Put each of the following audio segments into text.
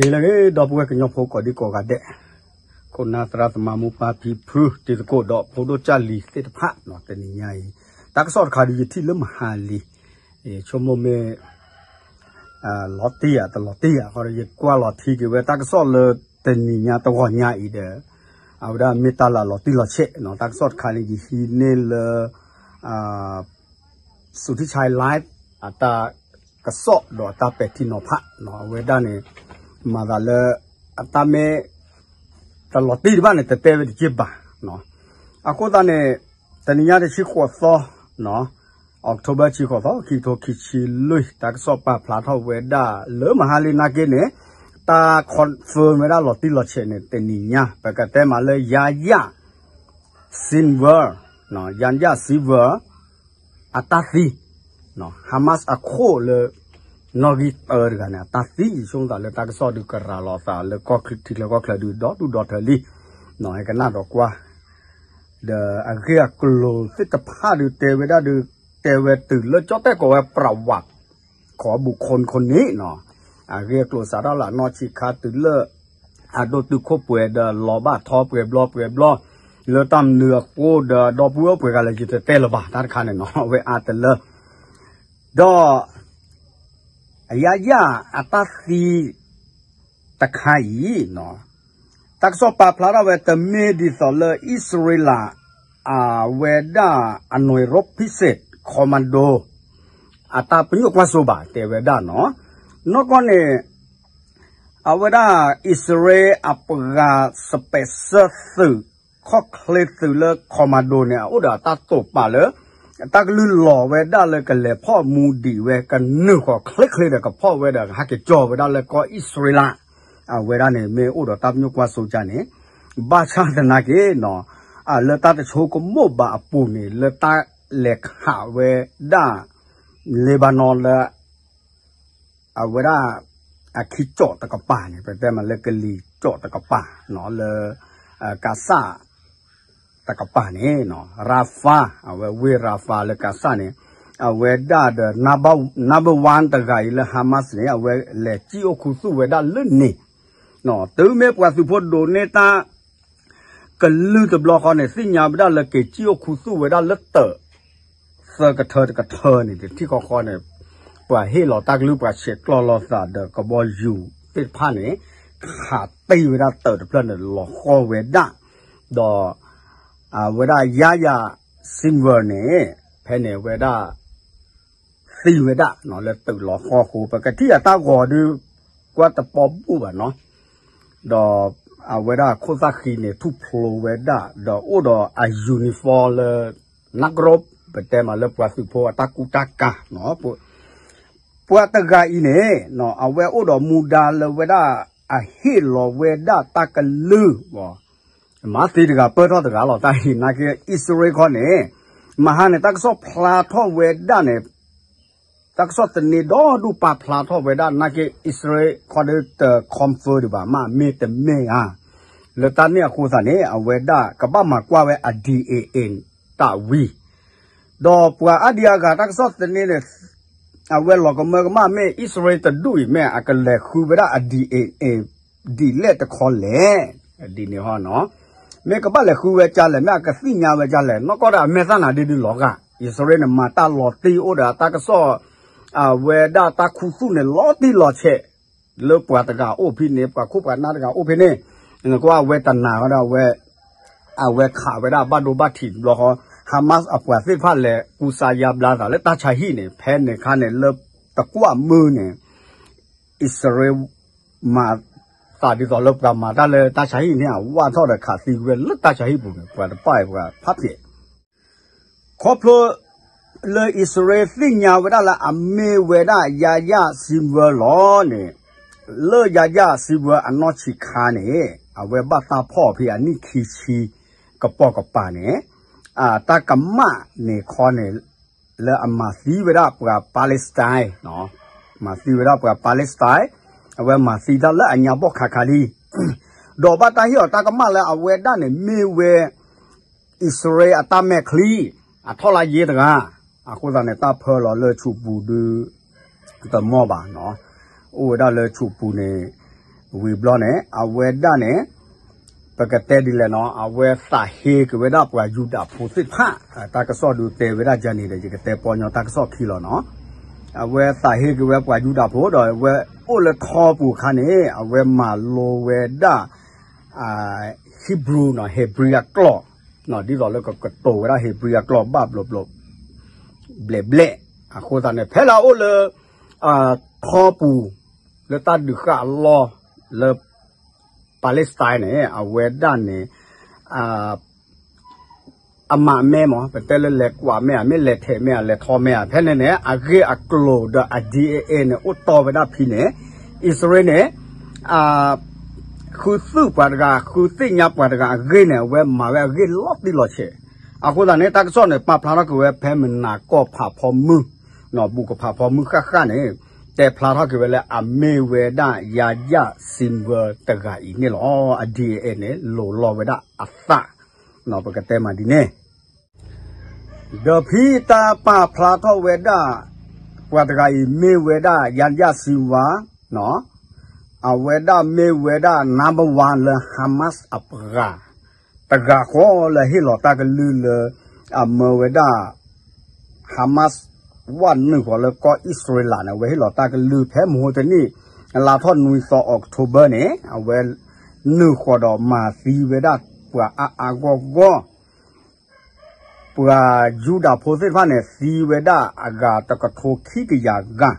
ဟ့ၣ်လၢဂ့ၤ ဒီပုၢ်ဝဲၢ်ကညီဖိကိးဒံကိးဂၤဒဲး, ခိၣ်နၢ်သရၣ်သမါမိၢ်ပၢ်ဖံဖု တံၤသကိးဒီးဖိဒိၣ်ကၢ်လံၤသ့ၣ်တဖၣ်နီၤ, တနံၤညါအံၤ တၢ်ကစီၣ်တခါဒီးယထံၣ်လၢမဟါလံ, ဆိကမိၣ်မ့ၢ် လီၤတံၢ်ဧါ တလီၤတံၢ်ဧါ, ဃီဒီးယကွၢ်လီၤထံက့ၤဝဲတၢ်ကစီၣ်လၢတနံၤညါတဂီၤညါအံၤဒီး အဝဲဒၣ်မ့ၢ်တၢ်လၢအလီၤတံၢ်လီၤဆဲးနီၤ, တၢ်ကစီၣ်တခါန့ၣ် ယဟံးန့ၢ်လၢ Suthichai Live အတၢ်ကစီၣ်ဒီးအတၢ်ပဲာ်ထံနီၤဖးနီၤ, အဝဲဒၣ်န့ၣ် မၤသးလၢ အတၢ်မ့ၢ် တလီၤတံၢ်ဒံးဘၣ်န့ၣ် တတဲဝဲတက့ၢ်ဘၣ်နီၤ. အဃိသတးန့ၣ် တနံၤညါတဆံဃိးသီနီၤ, October ဆံဃိးသီ ခံကထိခံဆံလွံၢ် တၢ်ကစီၣ်ပာ်ဖျါထီၣ်ဝဲဒၣ်လၢမဟါလံနာ်က့န့ၣ် တၢ် confirm ဝဲဒၣ်လီၤတံၢ်လီၤဆဲးန့ၣ် တနံၤညါ ပကတဲမးလၢ Yahya Sinwar, Yahya Sinwar အတၢ်သံ, Hamas အခိၣ်လၢ နီၣ်ဂံၢ်တၢတဂၤန့ၣ် အတၢ်သံ ယဆိကမိၣ်သးလၢတၢ်ကစီၣ်ဒုးကရၤလီၤသးလၢကီၢ်ချၢ ထံချၢကီၢ်ချၢဒုး ဒီဒူၣ်ဒီထၢလံ, ဟဲကနၣ်ဒီးကွၢ် ဒီးအဂ့ၢ်အကျိၤသ့ၣ်တဖၣ်ဒုးတဲဝဲဒၣ်ဒုး တဲဝဲတုၤလၢကၠီၣ်တဲၣ်ကိးဝဲ ပြဝး ခီဘူၣ်ခိၣ်ခိၣ်န့ၣ်နီၤ, အဂ့ၢ်အကျိၤစးထီၣ်လၢအနီၢ်ဆံးခါတုၤလၢ အဒိၣ်တုာ်ခိၣ်ပှဲၤဒီးလီၤဘၣ်ထီပှဲၤဘျီပှဲၤဘျီ လၢတၢ်မနုၤအဃိဒီး ဒီပုၢ်ဝဲၢ်ပှဲၤဂၤလၢယတတဲလၢၤဘၣ် တၢ်တခါန့ၣ်နီၤ အဝဲအါတလၢ ဒီး အယါယၢ်အတၢ်သံ တခါအံၤနီၤ, တၢ်ကစီၣ်ပာ်ဖျါထီၣ်ဝဲ တမ့ၢ်ဒ်သိးလၢအံၣ်စရ့လး အဝဲဒၣ်အနိးရိဖံစ့း commando အတၢ်ပညိၣ်ကွၢ်စိဘၣ် တဲဝဲဒၣ်နီၤ, နီၢ်ကီၢ်န့ၣ် အဝဲဒၣ်အံၣ်စရ့လးအပှၤ special သုး ခီၣ်ချ့သုးလၢ commando န့ၣ် အအိၣ်ဒီးအတၢ်တိာ်ပာ်လၢ တၢ်ကလုၢ်လီၤဝဲဒၣ်လၢကလဲၤဖီၣ်မူဒံးဝဲ ကနုာ်ဃီၤချ့ချ့ဒီးကဖီၣ်ဝဲဒီး ဟဲက့ၤကၠီဝဲဒၣ်လၢကီၢ်အံၣ်စရ့လး အဝဲဒၣ်န့ၣ် မ့ၢ်အိၣ်ဒီးတၢ်ပညိၣ်ကွၢ်စိကါန့ၣ် ဘၣ်ဆၣ်သနာ်က့နီၤ လၢတၢ်တဆိကမိၣ်ဘၣ်အပူၤန့ၣ် လၢတၢ်လဲၤခးဝဲဒၣ် Lebanon လၢ အဝဲဒၣ် အခံကၠီၣ်တကပၤန့ၣ် ပတဲမးလၢကလံၤကၠီၣ်တကပၤ လၢ Gaza တကပၤန့ၣ် Rafah အဝဲဝ့ၢ် Rafah လၢ Gaza န့ၣ် အဝဲဒၣ်ဒီး number one တဂၤအံၤလၢ Hamas န့ၣ် အဝဲလဲၤစံၣ်အိၣ်ခူသူၣ်ဝဲဒၣ်လၢန့ၣ် တုၤမ့ၢ်ပှၤသုးဖိဒိးန့ၢ်တၢ် ကလုၢ်တဘျီဃီန့ၣ် သ့ၣ်ညါဝဲဒၣ်လၢက့ၤစံၣ်အိၣ်ခူသူၣ်ဝဲဒၣ်လၢတၢး သၢကထၢတကထၢန့ၣ် တထံၣ်ဃီဃီန့ၣ် ပှၤဟ့ၣ်လီၤတၢ်ကလုၢ် ပှၤဆဲးကျိးလိာ်သးဒီးကဘီယူၤသ့ၣ်တဖၣ်န့ၣ် ခးတ့ၢ်ဝဲဒၣ်တၢးတဖျၢၣ်န့ၣ် လီၤဃီဝဲဒၣ် ဒီး အဝဲဒၣ် Yahya Sinwar န့ၣ် ဖဲန့ၣ်ဝဲဒၣ် သံဝဲဒၣ်လၢတၢးလီၤဃီအဃိ ပကထံၣ်အတၢ်ဂီၤဒုး ကွၢ်တပီၤဘူၣ်ဘၣ်နီၤ ဒီးအဝဲဒၣ်ခိၣ်သၣ်ဃံန့ၣ် ထူၣ်ဖျိဝဲဒၣ် ဒီးအိၣ်ဒီးအ uniform လၢ နၢ်ကရိး ပတဲမးလၢပှၤသုးဖိအတၢ်ကူတၢ်ကၤနီၤ ပှၤတဂၤအံၤန့ၣ် အဝဲအိၣ်ဒီးမူဒါလၢဝဲဒၣ် အဟ့ၣ်လီၤဝဲဒၣ်တၢ်ကလုၢ် မၤသံတဂၤပၢၢ်ထီၣ်တဂၤလီၤ တၢ်ဟ့ၣ်နာ်က့ အံၣ်စရ့လးခီန့ၣ် မဟါန့ၣ် တၢ်ကစီၣ်ဖျါထီၣ်ဝဲဒၣ်န့ၣ် တၢ်ကစီၣ်သန့ဒီဒူၣ်ပာ်ဖျါထီၣ်ဝဲဒၣ်နာ်က့ အံၣ်စရ့လးခီဒုးတ confirm ဒံးဘၣ် မ့မ့ၢ်တမ့ၢ်ဧါ လၢတၢ်န့ၣ်အဃိသတးန့ၣ် အဝဲဒၣ်ကဘၣ်မၤကွၢ်ဝဲအ DNA တၢ်ဝံၤ ဒီးပှၤအါဒံအါဂၤတၢ်ကစီၣ်သန့န့ၣ် အဝဲလီၤကမၢကမၣ် မ့ၢ်အံၣ်စရ့လးတဒူၣ်အံၤ မ့ၢ်အကလဲၤဃုဝဲဒၣ်အ DNA ဒ်လဲၣ်တခီလဲၣ် ဒ်န့ၣ်ဟီနီၤ မ့ၢ်ကဘၣ်လဲၤဃုဝဲကၢ်လဲၣ် မ့ၢ်အကသ့ၣ်ညါဝဲကၢ်လဲၣ် နီၢ်ကီၢ်ဒီးအမဲာ်သၣ်နၤဒ်ဒုးလီၤဂာ် အံၣ်စရ့လးန့ၣ် မၤတၢ်လီၤတံၢ်အိၣ်ဒီးအတၢ်ကစီၣ် အဝဲဒၣ်တၢ်ခူသူၣ်န့ၣ် လီၤတံၢ်လီၤဆဲး လၢပှၤတဂၤအိၣ်ဖဲန့ၣ် ပှၤခိၣ်ပှၤနၢ်တဂၤအိၣ်ဖဲန့ၣ် နကွၢ်အဝဲတနာ်ဝဲဒၣ်ဝဲ အဝဲခးဝဲဒၣ်ဘၣ်ဒိဘၣ်ထံးတဘျီဃီ Hamas အပှၤသ့ၣ်တဖၣ်လဲၤကူစါယါဘျါသးလၢတၢ်ဆါဟံၣ်န့ၣ် ဖဲန့ၣ်ခါန့ၣ်လၢတကွၢ်မုၢ်န့ၣ် အံၣ်စရ့လး မၤသးဒ်သိးလၢပှၤမၤတၢ်လၢတၢ်ဆါဟံၣ်န့ၣ် အဝၣ်ထီၣ်ဒီးခးသံဝဲလၢတၢ်ဆါဟံၣ်ပူၤန့ၣ် ပှၤတပၢ်အံၤပှၤဖးဖျဲး ခီဖျိလၢအံၣ်စရ့လးသ့ၣ်ညါဝဲဒၣ်လၢအမ့ၢ်ဝဲဒၣ် Yahya Sinwar လီၤန့ၣ် လၢ Yahya Sinwar အနီၢ်ဆံးခါန့ၣ် အဝဲဘၣ်တၢ်ဖီၣ်ဖဲအနံၣ်ခံဆံကပိာ်ကပၤန့ၣ် တၢ်ကမၣ်န့ၣ်ခီန့ၣ် လၢအမၤသံဝဲဒၣ်ပှၤ Palestine မၤသံဝဲဒၣ်ပှၤ Palestine အဝဲမၤသံတၢ်လၢအညါဘီၣ်ခးခးလံ ဒီးဘၣ်တၢ်ဟ့ၣ်အီၤတၢ်ကမၣ်လၢအဝဲဒၣ်န့ၣ် မ့ၢ်ဝဲ အံၣ်စရ့လးအတၢ်မဲာ်ချံ အထီၣ်လါယ့တဂၤ အဃိသတးန့ၣ် တၢ်ဖၢလီၤလၢဆူးပူၤဒုး တမီၢ်ဘၣ်နီၤ အိၣ်ဝဲဒၣ်လၢဆူးပူၤန့ၣ် ဝံၤဘျီန့ၣ် အဝဲဒၣ်န့ၣ် ပကတဲဒ်လဲၣ်နီၤ အဝဲသးဟ့က့ၤဝဲဒၣ်ပှၤယူဒၤဖိသ့ၣ်တဖၣ် တၢ်ကစီၣ်ဒုးတဲဝဲဒၣ်ယၤန့ၣ်ဒီး ယကတဲပီညီတၢ်ကစီၣ်ခံလီၤနီၤ. အဝဲသးဟ့က့ၤဝဲပှၤယူဒၤဖိဒီး အဝဲအိၣ်လၢထီပူၤအခါန့ၣ် အဝဲမၤလိဝဲဒၣ် Hebrew နီၤ Hebrew အကျိာ် ဒ်သိးလၢကကတိၤဝဲဒၣ် Hebrew အကျိာ်ဘၣ်ဘျီဘျီ ဘျဲၣ်ဘျဲၣ်. အဃိသတးန့ၣ် ဖဲလၢအအိၣ်လၢ ထီပူၤ လၢတၢ်ဒုးဃာ်အလီၢ် လၢ Palestine န့ၣ် အဝဲဒၣ်န့ၣ် အမၤမဲမး ပတဲလၢလဲၤကွၢ်မဲဧါ မ့ၢ်လဲၤထဲးမဲဧါ လဲၤထီမဲဧါ ဖဲန့ၣ်န့ၣ် အဂ့ၢ်အကျိၤဒီးအ DNA န့ၣ် အိၣ်တီၢ်ဝဲဒၣ်ဖဲန့ၣ် အံၣ်စရ့လးန့ၣ် ဃုသုးပှၤတဂၤ ဃုသ့ၣ်ညါပှၤတဂၤအဂ့ၢ်န့ၣ် အဝဲမၤဝဲအဂ့ၢ်လီၤတံၢ်လီၤဆဲး. အဃိသတးန့ၣ် တၢ်ကစီၣ်န့ၣ် ပာ်ဖျါထီၣ်က့ၤဝဲဖဲမနၤကီၢ်ဖးဖီမုၢ် ဘူးကဖးဖီမုၢ်ဃၣ်ဃၣ်န့ၣ် တဲဖျါထီၣ်က့ၤဝဲလၢအမ့ၢ်ဝဲဒၣ် ယၤယၣ် Sinwar တဂၤအံၤန့ၣ်လီၤ. အ DNA န့ၣ် လိၤလီၤဝဲဒၣ်အသး ပကတဲမးဒ်န့ၣ် ဒီးဖဲတၢ်ပာ်ဖျါထီၣ်ဝဲဒၣ် ပှၤတဂၤအံၤမ့ၢ်ဝဲဒၣ် ယၤယၣ် Sinwar အဝဲဒၣ်မ့ၢ်ဝဲဒၣ် number one လၢ Hamas အပှၤ တဂၤဃီလၢဟ့ၣ်လီၤတၢ်ကလုၢ်လၢ အမၢဝဲဒၣ် Hamas ဝဲနုာ်ဃီၤလၢကီၢ်အံၣ်စရ့လးန့ၣ် အဝဲဟ့ၣ်လီၤတၢ်ကလုၢ်ဖဲမဟိတနံၣ် လါထီၣ်နွံသီ October န့ၣ် အဝဲနုာ်ဃီၤဒီးမၤသံဝဲဒၣ်ပှၤအါအါဂီၢ်ဂီၢ် ပှၤယူဒၤဖိသ့ၣ်တဖၣ်န့ၣ် သံဝဲဒၣ်အဂၤတကထိခံကယၤဂၤ,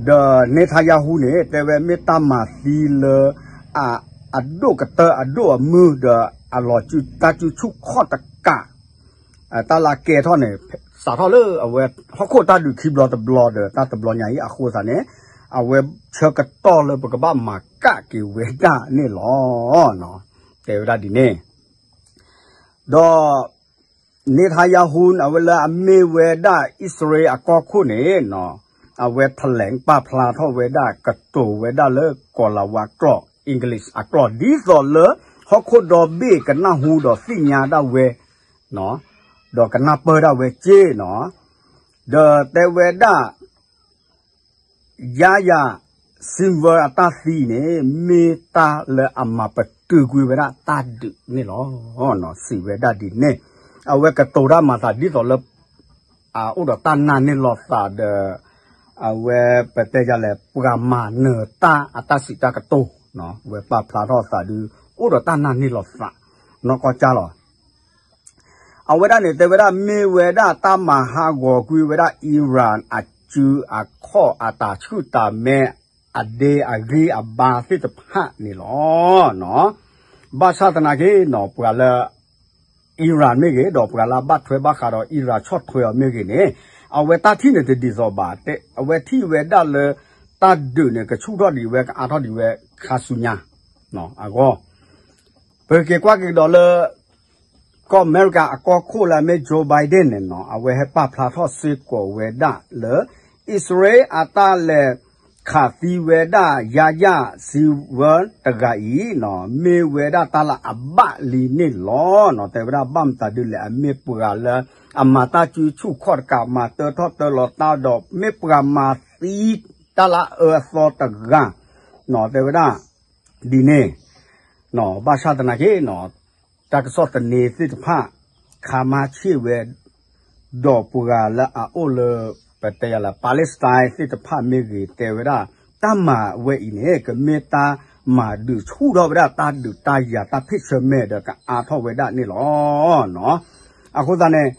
ဒီး Netanyahu န့ၣ် တဲဝဲမ့ၢ်တၢ်မၤသံလၢ အဒိၣ်ကတၢၢ်အဒိၣ်အမုၢ်ဒီး အလီၤစုတၢ်စုဆူၣ်ခီၣ်တကး တၢ်လၢအကဲထီၣ်န့ၣ် စးထီၣ်လၢအဝဲဟီၣ်ခိၣ်တၢ်ဒုးခံဘျီတဘျီဒီး တၢ်တဘျီညါအံၤအဃိသတးန့ၣ် အဝဲဆၢကတီၢ်လၢပကဘၣ်မၤကၣ်က့ၤဝဲဒၣ်န့ၣ်လီၤ. တဲဝဲဒၣ်ဒ်န့ၣ် ဒီး Netanyahu အဝဲလၢအမ့ၢ်ဝဲဒၣ်အံၣ်စရ့လးအကီၢ်ခိၣ်န့ၣ် အဝဲ ထလဲင် ပာ်ဖျါထီၣ်ဝဲဒၣ် ကတိၤဝဲဒၣ်လၢကီၤလၤဝါကျိာ် English အကျိာ် ဒ်သိးလၢ ဟီၣ်ခိၣ်ဒီဘ့ၣ်ကနၢ်ဟူဒီးသ့ၣ်ညါဒၣ်ဝဲ ဒီးကနၢ်ပၢၢ်ဒၣ်ဝဲက့နီၤ, ဒီးတဲဝဲဒၣ် ယၤယၤ Sinwar အတၢ်သံန့ၣ် မ့ၢ်တၢ်လၢအမၤပတုာ်ကွံာ်ဝဲဒၣ်တၢ်ဒုးန့ၣ်လီၤ. စံးဝဲဒၣ်ဒ်န့ၣ် အဝဲကတိၤတၢ်မၤသးဒ်သိးလၢ အအိၣ်ဒီးတၢ်နာ်န့ၢ်လီၤသးဒီး အဝဲပတဲယၤလဲၣ် ပှၤမၤနၢၤတၢ်အတၢ်စံးတၢ်ကတိၤ အဝဲပာ်ဖျါထီၣ်သးဒုး အိၣ်ဒီးတၢ်နာ်န့ၢ်လီၤသး နီၢ်ကီၢ်ကၢ်လီၤ. အဝဲဒၣ်န့ၣ် တဲဝဲဒၣ်မ့ၢ်ဝဲဒၣ်တၢ်မၤဟးဂီၤကွံာ်ဝဲဒၣ် Iran အစုအခီၣ်အတၢ်ဆူၣ်တၢ်မဲ အဒ့အဂံၢ်အဘါသ့ၣ်တဖၣ်န့ၣ်လီၤ. ဘၣ်ဆၣ်သနာ်က့နီၤ ပှၤလၢ Iran မ့ၢ်ဂ့ၤ ဒီးပှၤလၢအဘၣ်ထွဲဘၣ်ဃးဒီး Iran ဆီၣ်ထွဲအီၤမ့ၢ်ဂ့ၤန့ၣ် အဝဲတၢ်ထံၣ်န့ၣ်တဒ်သိးဘၣ် အဝဲထံၣ်ဝဲဒၣ်လၢ တၢ်ဒုးန့ၣ် ကဆူၣ်ထီၣ်ဒံးဝဲ ကအါထီၣ်ဒံးဝဲ ခါဆူညါ အဂီၢ် ပက့ၤကွၢ်က့ၤဒီးလၢ ကီၢ်အမဲရကၤအကီၢ်ခိၣ်လၢအမ့ၢ် Joe Biden န့ၣ်နီၤ အဝဲဟဲပာ်ဖျါထီၣ်စ့ၢ်ကီးဝဲဒၣ်လၢ အံၣ်စရ့လးအတၢ်လဲၤခးသံဝဲဒၣ် ယၤယၤ Sinwar တဂၤအံၤနီၤ မ့ၢ်ဝဲဒၣ်တၢ်လၢအဘၣ်လံန့ၣ်လီၤ. တဲဝဲဒၣ်ဘၣ်မတၤဒုလဲၣ် အမ့ၢ်ပှၤလၢ အမၤတၢ်စုဆူၣ်ခီၣ်တကး မၤတၢထီၣ်တၢလီၤတၢဒီး မ့ၢ်ပှၤမၤသံတၢ်လၢအအၢအသီတဂၤ တဲဝဲဒၣ် ဒ်န့ၣ် ဘၣ်ဆၣ်သနာ်က့ တၢ်ကစီၣ်သန့သ့ၣ်တဖၣ် ခါမါဆ့ၣ်ဝဲ ဒီးပှၤလၢအအိၣ်လၢ ပတဲယၤလၢ Palestine သ့ၣ်တဖၣ်မ့ၢ်ဂ့ၤ တဲဝဲဒၣ် တၢ်မၤဝဲအံၤန့ၣ် ကမ့ၢ်တၢ်မၤဒုးဆူၣ်ထီၣ်ဝဲဒၣ်တၢ်ဒုးတၢ်ယၤတၢ်ဖ့ၣ်ဆၢမဲာ်ဒီးကအါထီၣ်ဝဲဒၣ်န့ၣ်လီၤ. အဃိသတးန့ၣ်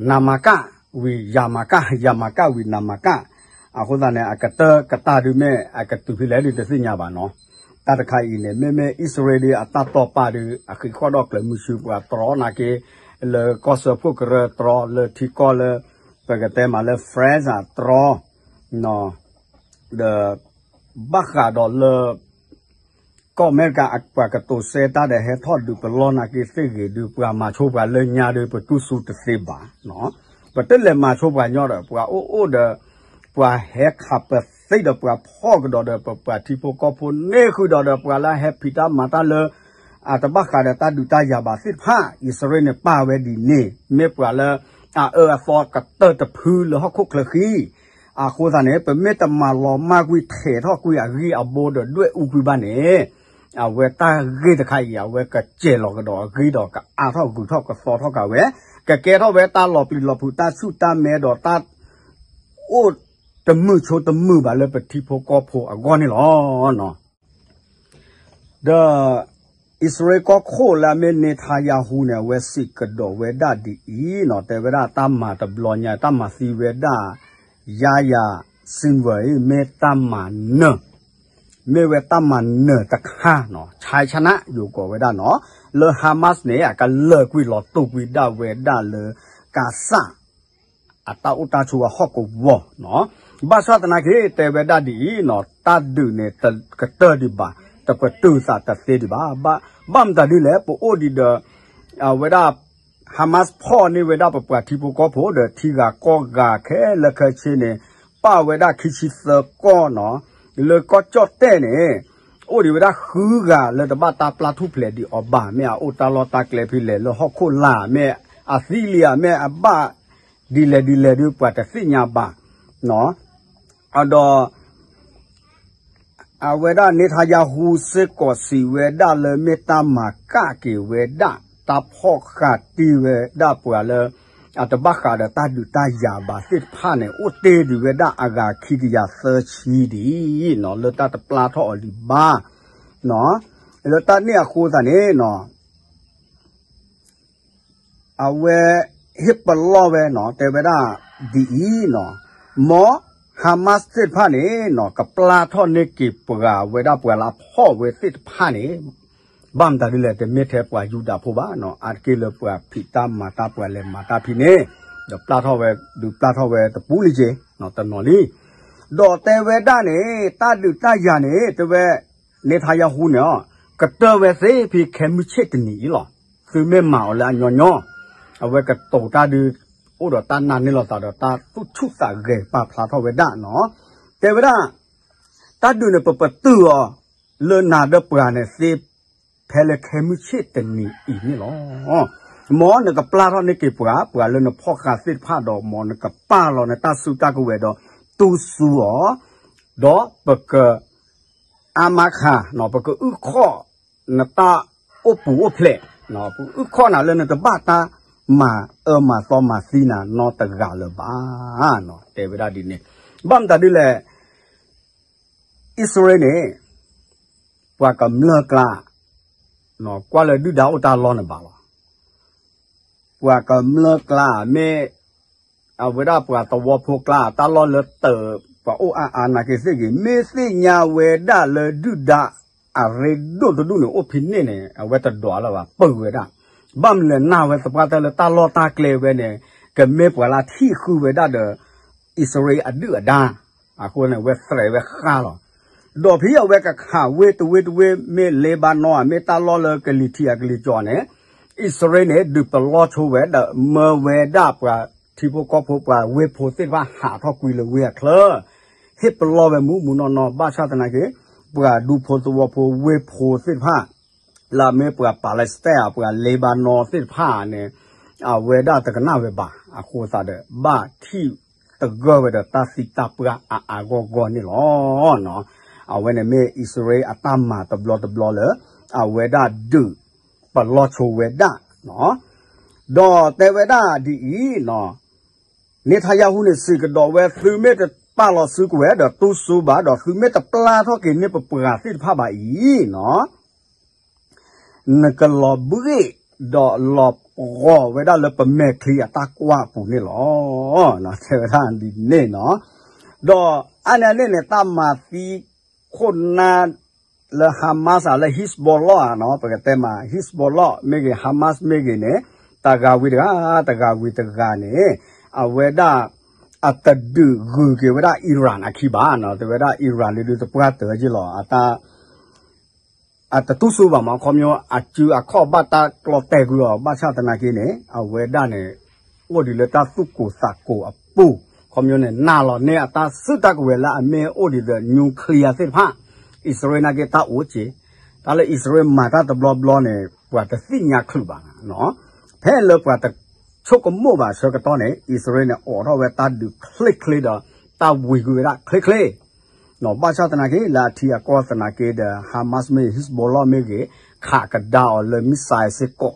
နမၤကၣ်ဝံၤယၤမၤကၣ် ယၤမၤကၣ်ဝံၤနမၤကၣ် အဃိသတးန့ၣ် အကတၢၢ်ကတၢၢ်ဒုးမ့ၢ် အကတုၤဖဲလဲၣ်ဒုးတသ့ၣ်ညါဘၣ်နီၤ. တၢ်တခါအံၤန့ၣ် မ့မ့ၢ်အံၣ်စရ့လးအတၢ်တီၢ်ပာ်ဒုး အဃံးဃီၣ်ဒီးကျၢၤမုၢ်ဆူပှၤတြီနာ်က့ လၢကီၢ်စၢဖှိၣ်ကရၢတြီ လၢထံကီၢ်လၢ ပကတဲမးလၢ France အတြီ ဒီး ဘၣ်ဃးဒီးလၢ ကီၢ်အမဲရကၤအပှၤကတိၤစဲတၢ်ဒီး ဟဲထီၣ်ဒုးပလီၢ်နာ်က့သ့ၣ်ဂ့ၤဒုး ပှၤမၤဆိပှၤလၢညါဒုး ပတူၢ်စူၤတသ့ဘၣ်. ပတလဲၤမၤဆိပှၤညီဒီး ပှၤအိၣ်အိၣ်ဒီး ပှၤဟဲခးပသ့ဒီးပှၤဖီၣ်ကဒီးဒီး ပပှၤထံဖိကီၢ်ဖိန့ၢ်ဃုာ်ဒီးဒီး ပှၤလၢဟဲဖံးတၢ်မၤတၢ်လၢ အတဘၣ်ဃးဒီးတၢ်ဒုးတၢ်ယၤဘၣ်သ့ၣ်တဖၣ် အံၣ်စရ့လးန့ၣ်ပာ်ဝဲဒ်န့ၣ် မ့ၢ်ပှၤလၢ အအၢအသီကတၢၢ်တဖုလၢဟီၣ်ခိၣ်ချၢဃံ အဃိသတးန့ၣ် ပမ့ၢ်တမၤလီၤမၢ်ကွံာ်ထဲးထီၣ်ကွံာ်အဂံၢ်အဘိဒီးဒွဲၣ်အူကွံာ်ဘၣ်န့ၣ် အဝဲတၢ်ဂ့ၢ်တခါအံၤ အဝဲကစဲးလီၤကဒီးအဂ့ၢ်ဒီးကအါထီၣ်ဂုၤထီၣ်ကသီထီၣ်က့ၤဝဲ ကကဲထီၣ်ဝဲတၢ်လီၤပျံၤလီၤဖုးတၢ်ဆူၣ်တၢ်မဲဒီးတၢ်အိၣ်တမုာ်ဆိတမုာ်ဘၣ်လၢပထံဖိကီၢ်ဖိအဂီၢ်န့ၣ်လီၤ. ဒီး အံၣ်စရ့လးကီၢ်ခိၣ်လၢအမ့ၢ် Netanyahu န့ၣ် အဝဲစံးကဒီးဝဲဒၣ်ဒ်အံၤနီၤ, တဲဝဲဒၣ်တၢ်မၤတဘျီညါ တၢ်မၤသံဝဲဒၣ် Yahya Sinwar အံၤ မ့ၢ်တၢ်မၤနၢၤ, မ့ၢ်ဝဲတၢ်မၤနၢၤတခါနီၤ, ဆဲးဆနၣ် ယိၤကိးဝဲဒၣ်နီၤ, လၢ Hamas န့ၣ် အကလၢာ်ကွံာ်လီၤတိာ်ကွံာ်ဒၣ်ဝဲဒၣ်လၢ ကၤစၣ် အတၢ်အိၣ်တၢ်ဆိးအဟီၣ်ကဝီၤနီၤ, ဘၣ်ဆၣ်သနာ်က့ တဲဝဲဒၣ်ဒ်အံၤနီၤ, တၢ်ဒုးန့ၣ် တကတၢၢ်ဒံးဘၣ်, တပတုာ်သးတသ့ဒံးဘၣ်, ဘၣ်မတၤဒ်လဲၣ် ပအိၣ်ဒံးဒီး အဝဲဒၣ် Hamas ဖီၣ်န့ၢ်ဝဲဒၣ်ပပှၤထံဖိကီၢ်ဖိဒီး ထံဂၤကီၢ်ဂၤခဲလၢာ်ခဲဆ့န့ၣ် ပာ်ဝဲဒၣ်ခံဆံသၢကီၢ်နီၤ, လၢကီၢ်ကၠီၣ်တဲၣ်န့ၣ် အိၣ်ဒံးဝဲဒၣ်ဃုဂၤလၢတဘၣ်တၢ်ပျၢ်ထူၣ်ဖျဲးဒံးအီၤဘၣ်, မ့ၢ်အအိၣ်တၢ်လီၢ်တၢ်ကျဲဖဲလဲၣ်လၢဟီၣ်ခိၣ်လာ် မ့ၢ်အသံလံဧါ မ့ၢ်အဘၣ်ဒ်လဲၣ်ဒ်လဲၣ်ဒီး ပှၤတသ့ၣ်ညါဘၣ်နီၤ, ဒီး အဝဲဒၣ် Netanyahu စ့ၢ်ကီးစံးဝဲဒၣ်လၢမ့ၢ်တၢ်မၤကၣ်က့ၤဝဲဒၣ် တၢ်ဖီၣ်ဃာ်တံၢ်ဝဲဒၣ်ပှၤလၢ အတဘၣ်ဃးဒီးတၢ်ဒုးတၢ်ယၤဘၣ်သ့ၣ်တဖၣ်န့ၣ် အိၣ်တ့ၢ်ဒံးဝဲဒၣ်အဂၤခံကယၤသၢဆံဒံးနီၤ, လၢတၢ်တပျၢ်ထီၣ်အီၤဒံးဘၣ်နီၤ, လၢတၢ်န့ၣ်အဃိသတးန့ၣ်နီၤ အဝဲဟ့ၣ်ပလီၢ်ဝဲနီၤ, တဲဝဲဒၣ်ဒ်အံၤနီၤ, မ် Hamas သ့ၣ်တဖၣ်န့ၣ်နီၤ ကပျၢ်ထီၣ်န့ၢ်က့ၤပှၤဝဲဒၣ်ပှၤလၢအဖီၣ်ဝဲသ့ၣ်တဖၣ်န့ၣ် ဘၣ်မတၤဒ်လဲၣ် တမ့ၢ်ထဲပှၤယူဒၤဖိဘၣ်နီၤ, အါတက့ၢ်လၢပှၤဖံးတၢ်မၤတၢ်ပှၤလဲၤမၤတၢ်ဖံးန့ၣ် ဒီးပျၢ်ထီၣ်ဝဲ ဒုးပျၢ်ထီၣ်ဝဲတပူၤလံက့ၤ တနီၤလံ ဒီးတဲဝဲဒၣ်န့ၣ် တၢ်ဒုးတၢ်ယၤန့ၣ် တဲဝဲ Netanyahu န့ၣ် ကတၢၢ်ဝဲသ့ဖဲခဲမုၢ်ဆ့ၣ်တနံၤအံၤလီၤ. သုမ့ၢ်မၤအီၤလၢအညီညီ အဝဲကတိၤတၢ်ဒုး အိၣ်ဒီးတၢ်နာ်န့ၢ်လိာ်သးဒီးတၢ်သူၣ်ဆူၣ်သးဂဲၤပာ်ဖျါထီၣ်ဝဲဒၣ်နီၤ, တဲဝဲဒၣ် တၢ်ဒုးန့ၣ် ပပတုာ်အီၤ လၢနၤဒီးပှၤန့ၣ်သ့ ဖဲလၢခဲမုၢ်ဆ့ၣ်တနံၤအံၤန့ၣ်လီၤ. မ်နကပျၢ်ထီၣ်န့ၢ်က့ၤပှၤ ပှၤလၢနဖီၣ်ဃာ်သ့ၣ်တဖၣ်ဒီး မ်နကပာ်လီၤနတၢ်စုတၢ်ကဝဲၤဒီး တူၢ်စူအီၤ, ဒီးပက အါမးခါ ပကအုၣ်ခီၣ်နတၢ်အိၣ်ပူၤအိၣ်ဖျဲး, ပကအုၣ်ခီၣ်နၤလၢနတဘၣ်တၢ်မၤအၢမၤသီမၤသံနၤနီတဂၤလၢၤဘၣ်. တဲဝဲဒၣ်ဒ်န့ၣ်, ဘၣ်မတၤဒ်လဲၣ် အံၣ်စရ့လးန့ၣ် ပှၤကမျၢၢ်ကျါ ကွၢ်လၢဒုၣ်ဒါအိၣ်တၢ်လီၢ်န့ၣ်ဘၣ်လီၤ. ပှၤကမျၢၢ်ကျါ မ့ၢ် အဝဲဒၣ်ပှၤသဝီဖိကျါ တၢ်လီၢ်လၢတၢ်ပှၤအိၣ်အါအါနာ်က့သ့ၣ်ဂ့ၤ မ့ၢ်သ့ၣ်ညါဝဲဒၣ်လၢဒုၣ်ဒါအရ့ဒိၣ်တဒူၣ်န့ၣ် အိၣ်ဖဲန့ၣ်န့ၣ် အဝဲတဒွးလၢၤဘၣ် ပၢၢ်ဝဲဒၣ်. ဘၣ်မနုၤလဲၣ်နၢ်ဝဲသပှၢ်တၢၢ်လၢတၢ်လီၢ်တၢ်ကျဲဝဲန့ၣ် ကမ့ၢ်ပှၤလၢထံၣ်ဃုဝဲဒၣ်ဒီး အံၣ်စရ့လးအဒုၣ်အဒါ အဃိန့ၣ် အဝဲသရဲးဝဲဃါလီၤ. ဒီးဖဲအဝဲကခးဝ့ၢ်တဝ့ၢ်တဝ့ၢ် မ့ၢ်လ့ဘါနီၣ် မ့ၢ်တၢ်လီၢ်လၢကလံၤထံးအကလံၤကၠီန့ၣ် အံၣ်စရ့လးန့ၣ် ဒုးပလီၢ်ဆိဝဲဒီး မၢဝဲဒၣ်ပှၤထံဖိကီၢ်ဖိ ပှၤဝ့ၢ်ဖိသ့ၣ်တဖၣ်ဟးထီၣ်ကွံာ်လၢဝ့ၢ်အချၢ ဟ့ၣ်ပလီၢ်ဝဲမူးမူးနီၢ်နီၢ် ဘၣ်ဆၣ်သနာ်က့ ပှၤဒူဖိသဝီဖိဝ့ၢ်ဖိသ့ၣ်တဖၣ် လၢအမ့ၢ်ပှၤ Palestine ပှၤလ့ဘါနီၣ်သ့ၣ်တဖၣ်န့ၣ် အဝဲဒၣ်တကနၣ်ဝဲဘၣ် အဃိသတးဒီး ဘၣ်ထံၣ်တဂၢၢ်ဝဲဒီးတၢ်သံတၢ်ပှၢ်အါအါဂီၢ်ဂီၢ်န့ၣ်လီၤ. အဝဲန့ၣ်မ့ၢ်အံၣ်စရ့လးအတၢ်မၤတဘျီတဘျီလၢ အဝဲဒၣ်ဒုးပလီၢ်ဆိဝဲဒၣ် ဒီးတဲဝဲဒၣ်ဒ်အံၤ Netanyahu န့ၣ်စံးကဒီးဝဲ သုမ့ၢ်တပာ်လီၤစုကဝဲၤဒီးတူၢ်စူဘၣ် ဒီးသုမ့ၢ်တပျၢ်ထီၣ်က့ၤန့ၢ်ပပှၤသ့ၣ်တဖၣ်ဘၣ်အံၤနီၤ နကလီၤဘှံးဒီးလီၤပှီၢ်ဝဲဒၣ်လၢပမဲာ်ချံအတၢ်ကွၢ်အပူၤန့ၣ်လီၤ. တဲဝဲဒၣ်ဒ်န့ၣ်နီၤ ဒီးအါန့ၢ်အန့ၣ်န့ၣ် တၢ်မၤသံခိၣ်နၢ်လၢ Hamas လၢ Hezbollah နီၤ ပကတဲမး Hezbollah မ့ၢ်ဂ့ၤ Hamas မ့ၢ်ဂ့ၤန့ၣ် တဂၤဝံၤတဂၤ တဂၤဝံၤတဂၤန့ၣ် အဝဲဒၣ် အတဒုးဂုၤက့ၤဝဲဒၣ် Iran အခံဘၣ်နီၤ တဲဝဲဒၣ် Iran လၢဒုးသပှၢ်တၢၢ်က့လီၤ အတ အတတူၢ်စူဘၣ်မး ခီဖျိအစုအခီၣ်ဘၣ်တၢ်ကျီတဲာ်ကွံာ်အီၤ ဘၣ်ဆၣ်သနာ်က့န့ၣ် အဝဲဒၣ်န့ၣ် အိၣ်ဒံးလၢတၢ်သူၣ်ကိၢ်သးကိၢ်အပူၤ ခီဖျိန့ၣ် နာ်လီၤန့ၢ်အတၢ်စုတၢ်ကဝဲၤလၢအမ့ၢ်အိၣ်ဒံးဒီး nuclear သ့ၣ်တဖၣ် အံၣ်စရ့လးနာ်က့တၢ်အိၣ်က့ၤ တၢ်လၢအံၣ်စရ့လးမၤတၢ်တဘျီဘျီန့ၣ် ပှၤတသ့ၣ်ညါချုးဘၣ်နီၤ ဖဲလၢပှၤတဆိကမိၣ်ဘၣ်ဆၢကတီၢ်န့ၣ် အံၣ်စရ့လးန့ၣ် အိးထီၣ်ဝဲတၢ်ဒုးချ့ချ့ဒီး တၢ်ဝံၤကွံာ်ဝဲဒၣ်ချ့ချ့ ဘၣ်ဆၣ်သနာ်က့ လၢအထံအကီၢ်သနာ်က့ဒီး Hamas မ့ၢ်ဂ့ၤ Hezbollah မ့ၢ်ဂ့ၤ ခးကဒါအီၤလၢ missile စ့ၢ်ကီး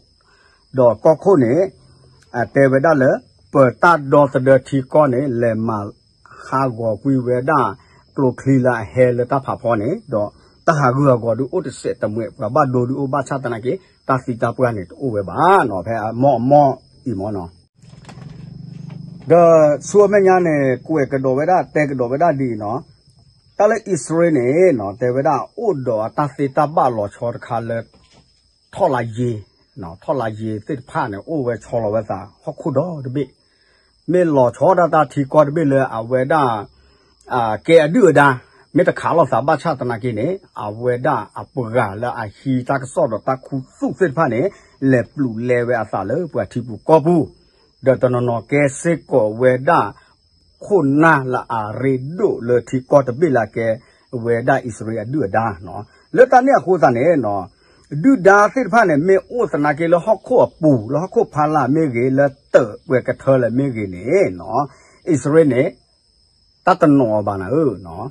ဒီးကီၢ်ခိၣ်န့ၣ် အတဲဝဲဒၣ်လၢ ပတၢ်ဒီသဒၢထံကီၢ်န့ၣ် လဲၤမၤဟးဂီၤကွံာ်ဝဲဒၣ် ကျိချံလၢအဟဲလၢတၢ်ဖးဖီန့ၣ် ဒီးတၢ်ဟးဂူာ်ဟးဂီၤဒုးအိၣ်တစဲးတမှဲး ပှၤဘၣ်ဒိဒုးအိၣ် ဘၣ်ဆၣ်သနာ်က့ တၢ်သံတၢ်ပှၢ်န့ၣ် တအိၣ်ဝဲဘၣ်နီၤ ဖဲအမီၢ်အမီၢ်အံၤမီၢ်နီၤ ဒီးဆူအမဲာ်ညါန့ၣ် ကွဲးကဒီးဝဲဒၣ် တဲကဒီးဝဲဒၣ်ဒ်အံၤနီၤ, တၢ်လၢအံၣ်စရ့လးန့ၣ်နီၤ တဲဝဲဒၣ်အိၣ်ဒီးအတၢ်သ့တၢ်ဘၣ်လီၤဆီတခါလၢ ထီၣ်လါယ့ၤ, ထီၣ်လါယ့ၤသ့ၣ်တဖၣ်န့ၣ် အိၣ်ဝဲဆီလီၤဝဲသး ဟီၣ်ခိၣ်ဒီတဘ့ၣ်, မ့ၢ်လီၤဆီဒၣ်တၢ်ထံကီၢ်တဘ့ၣ်လၢအဝဲဒၣ် ကဲအဒုၣ်အဒါ, မ့ၢ်တခးလိာ်သးဘၣ်ဆၣ်သနာ်က့န့ၣ် အဝဲဒၣ်အပှၤလၢအဟံးတၢ်ကစီၣ်ဒီးတၢ်ခူသူၣ်သ့ၣ်တဖၣ်န့ၣ် လဲၤပျုးလဲဝဲအသးလၢပှၤထံပူၤကီၢ်ပူၤ, ဒီးတနီၤနီၤကဲစ့ၢ်ကီးဝဲဒၣ် ခိၣ်နၢ်လၢအရ့ဒိၣ်လၢထံကီၢ်တဘ့ၣ်လၢအကဲဝဲဒၣ်အံၣ်စရ့လးအဒုၣ်အဒါနီၤ, လၢတၢ်န့ၣ်အဃိသတးန့ၣ် ဒုၣ်ဒါသ့ၣ်တဖၣ်န့ၣ် မ့ၢ်အိၣ်သနာ်က့လၢဟီၣ်ခိၣ်အပူၤ လၢဟီၣ်ခိၣ်ဖီလာ်မ့ၢ်ဂ့ၤ လၢတၢးပှဲၤကထၢလၢာ်မ့ၢ်ဂ့ၤန့ၣ် အံၣ်စရ့လးန့ၣ် တၢ်တနီၤအီၤဘၣ်နၤဧၢ,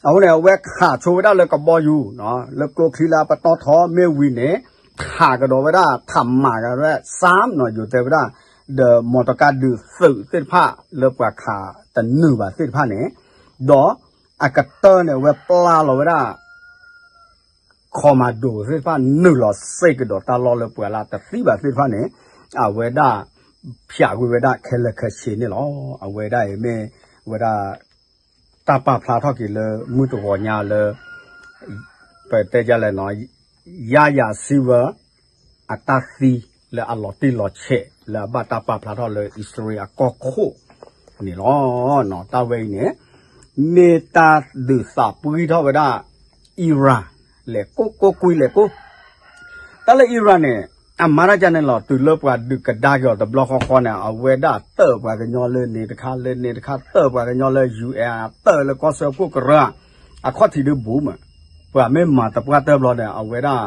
အဃိန့ၣ် အဝဲခးဆိဝဲဒၣ်လၢကဘီယူၤ လၢကျိချံလၢအပတီၢ်ထီမ့ၢ်ဝံၤန့ၣ် ခးကဒီးဝဲဒၣ် ခးမၤကဒီးဝဲဒၣ် စၢမ်နီၤ ယိၤတဲဝဲဒၣ် ဒီး မော်တော်ကား ဒုးသုးသ့ၣ်တဖၣ် လၢပှၤခးတနုာ်ဘၣ်သ့ၣ်တဖၣ်န့ၣ်, ဒီးအကတၢၢ်န့ၣ် အဝဲပျၢ်လီၤဝဲဒၣ် commando သ့ၣ်တဖၣ် နုာ်လီၤစ့ၢ်ကဒီးတၢ်လီၢ်လၢပှၤလၢတသံဘၣ်သ့ၣ်တဖၣ်န့ၣ် အဝဲဒၣ် ဖျးကွံာ်ဝဲဒၣ်ခဲလၢာ်ခဲဆ့န့ၣ်လီၤ. အဝဲဒၣ်အံၤမ့ၢ်ဝဲဒၣ် တၢ်ပာ်ဖျါထီၣ်က့ၤလၢမုၢ်တဂီၤညါလၢ ပတဲဒ်လဲၣ်နီၤ ယၤယၤစံဝဲ အတၢ်သံလၢအလီၤတံၢ်လီၤဆဲး လၢအဘၣ်တၢ်ပာ်ဖျါထီၣ်လၢအံၣ်စရ့လးအကီၢ်ခိၣ်န့ၣ်လီၤ. တၢ်ဝဲအံၤန့ၣ် မ့ၢ်တၢ်ဒုးသးပှံထီၣ်ဝဲဒၣ် Iran လဲၤကိၢ်ကိၢ်ကွံလဲၤကိၢ် တၢ်လၢ Iran န့ၣ် အမၤတၢ်ဒ်န့ၣ်လီၤ. တုၤလၢပှၤဒုးကဒါက့ၤအီၤတဘျီဃီဃီန့ၣ် အဝဲဒၣ်တၢၢ်ပှၤကညီလၢန့ၣ်တခါလၢန့ၣ်တခါ တၢၢ်ပှၤကညီလၢ ယူၣ်အဲၣ် တၢၢ်လၢကီၢ်စၢဖှိၣ်ကရၢ အခီၣ်ထံးဒုးဘူးမး, ပှၤမ့ၢ်မၤတပှၢ်တၢၢ်ဘျီန့ၣ် အဝဲဒၣ်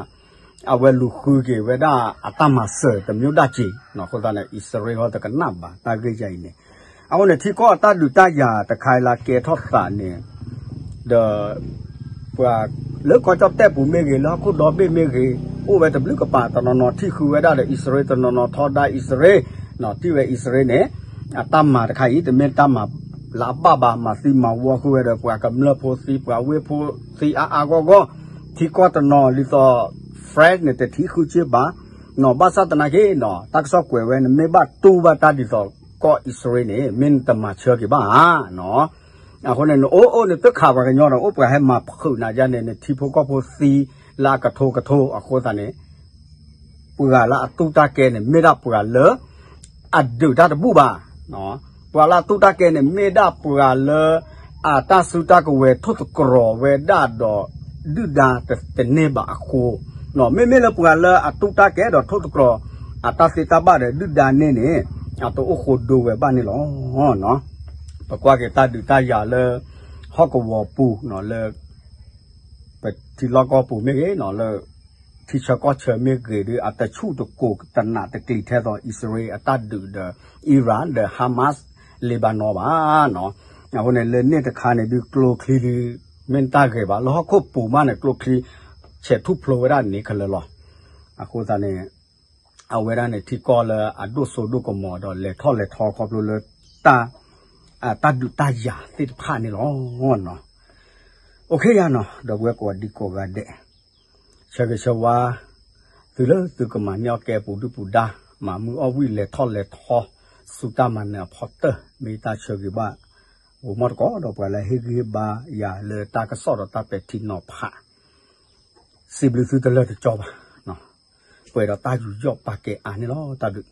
အဝဲလူၤဃုက့ၤဝဲဒၣ်အတၢ်မၤစၢၤတမံၤဒၣ်က့ၤနီၤ. အဃိသတးန့ၣ် အံၣ်စရ့လးတကနၣ်ဘၣ်တၢ်ဂ့ၢ်ယါအံၤန့ၣ်. အဃိန့ၣ် ထံကီၢ်အတၢ်ဒုးတၢ်ယၤတခါအံၤလၢကဲထီၣ်သးန့ၣ် ဒီး ပှၤလၢကီၢ်ကၠီၣ်တဲၣ်ပူၤမ့ၢ်ဂ့ၤ လၢဟီၣ်ခိၣ်ဒီဘ့ၣ်မ့ၢ်ဂ့ၤ အိၣ်ဝဲတဘျုးကပၤ တနီၤနီၤထံၣ်ဃုဝဲဒၣ်ဒီးအံၣ်စရ့လး တနီၤနီၤထီဒါအံၣ်စရ့လး ထံၣ်ဝဲအံၣ်စရ့လးန့ၣ် အတၢ်မၤတခါအံၤ တမ့ၢ်တၢ်မၤလၢအဘၣ်ဘၣ် မၤသံမၤဝီဃုာ်ဝဲဒီး ပှၤကမျၢၢ်ဖိသံ ပှၤဝ့ၢ်ဖိသံအါအါဂီၢ်ဂီၢ် ထံကီၢ်တနီၤဒ်သိး France န့ၣ် တထံၣ်ဃုက့ဘၣ် နီၤ ဘၣ်ဆၣ်သနာ်က့နီၤ တၢ်ကစီၣ်ကွဲးဝဲ နမ့ၢ်ဘၣ်တူၢ်ဘၣ်တၢ်ဒ်သိးကီၢ်အံၣ်စရ့လးန့ၣ် မ့ၢ်နတမၤဆၢက့ၤဘၣ်ဧါနီၤ. အဃိန့ၣ် နအိၣ်အိၣ်န့ၣ် သုခးပှၤကညီဒီး အိၣ်ပှၤဟဲမၤဖုးနၤယါန့ၣ် နထံဖိကီၢ်ဖိသံလၢအကထိကထိအဃိသတးန့ၣ် ပှၤလၢအတူၢ်တၢ်ကဲန့ၣ် မ့ၢ်ဒၣ်ပှၤလၢ အဒုးတၢ်တဘူၣ်ဘၣ်. ပှၤလၢအတူၢ်တၢ်ကဲန့ၣ် မ့ၢ်ဒၣ်ပှၤလၢ အတၢ်စုတၢ်ကဝဲၤထိၣ်သတြီၤဝဲဒၣ်ဒီး ဒုၣ်ဒါတန့ၢ်ဘၣ်အဃိ, မ့မ့ၢ်လၢပှၤလၢအတူၢ်တၢ်ကဲဒီးထိၣ်သတြီၤ အတၢ်သ့တၢ်ဘၣ်ဒီးဒုၣ်ဒါန့ၣ်န့ၣ် အတအိၣ်ဃိဒိဝဲဘၣ်န့ၣ်လီၤ. ပကွၢ်က့ၤတၢ်ဒုးတၢ်ယၤလၢ ဟီၣ်ကဝီၤပူၤလၢ ပထံလီၢ်ကီၢ်ပူၤမ့ၢ်ဂ့ၤ လၢ ထံဆၢကီၢ်ဆၢမ့ၢ်ဂ့ၤဒီး အတဆူၣ်တကိးတနးတကျံၤထဲသိးအံၣ်စရ့လးအတၢ်ဒုးဒီး Iran ဒီး Hamas Lebanon ဘၣ်နီၤ. အဃိန့ၣ် လၢန့ၣ်တခါန့ၣ်ဒုးကျိချံဒုး မ့ၢ်တၢ်ဂ့ၤဘၣ် လၢဟီၣ်ခိၣ်ပူၤမးန့ၣ် ကျိချံ ဆဲးထူၣ်ဖျိဝဲဒၣ်န့ၣ်ခဲလၢာ်လီၤ. အဃိသတးန့ၣ် အဝဲဒၣ်န့ၣ် ထံကီၢ်လၢအဒိၣ်စိဒိၣ်ကမီၤဒီး လဲၤထီၣ်လဲၤထီခီဖျိလၢ တၢ် တၢ်ဒုးတၢ်ယၤသ့ၣ်တဖၣ်န့ၣ်လီၤ. အိၣ်ခ့ယါနီၤ ဒီပုၢ်ဝဲၢ်ကိးဒံကိးဂၤဒဲး ဆၢဂ့ၤဆၢဝါ သုလၢသုကမၤန့ၢ်အီၣ်ကဲပူၤဒုၣ်ပူၤဒါ မၤမုၢ်အီၣ်ဝံၣ်လဲၤထီၣ်လဲၤထီ ဆူတၢ်မၤနၢၤအဖီတၢၢ် မ့ၢ်တၢ်ဆၢဂ့ၤဘၣ် ဂိၤမီၢ်တကိးဒီးပှၤလၢဟ့ၣ်ဂံၢ်ဟ့ၣ်ဘါယၤလၢတၢ်ကစီၣ်ဒီးတၢ်ပဲာ်ထံနီၤဖး စံးဘျုးသုတလၢာ်တကီဘၣ်. ပှဲၤဒီးတၢ်ယူးယီၣ်ပာ်ကဲအါန့ၣ်လီၤ တၢ်ဘျုး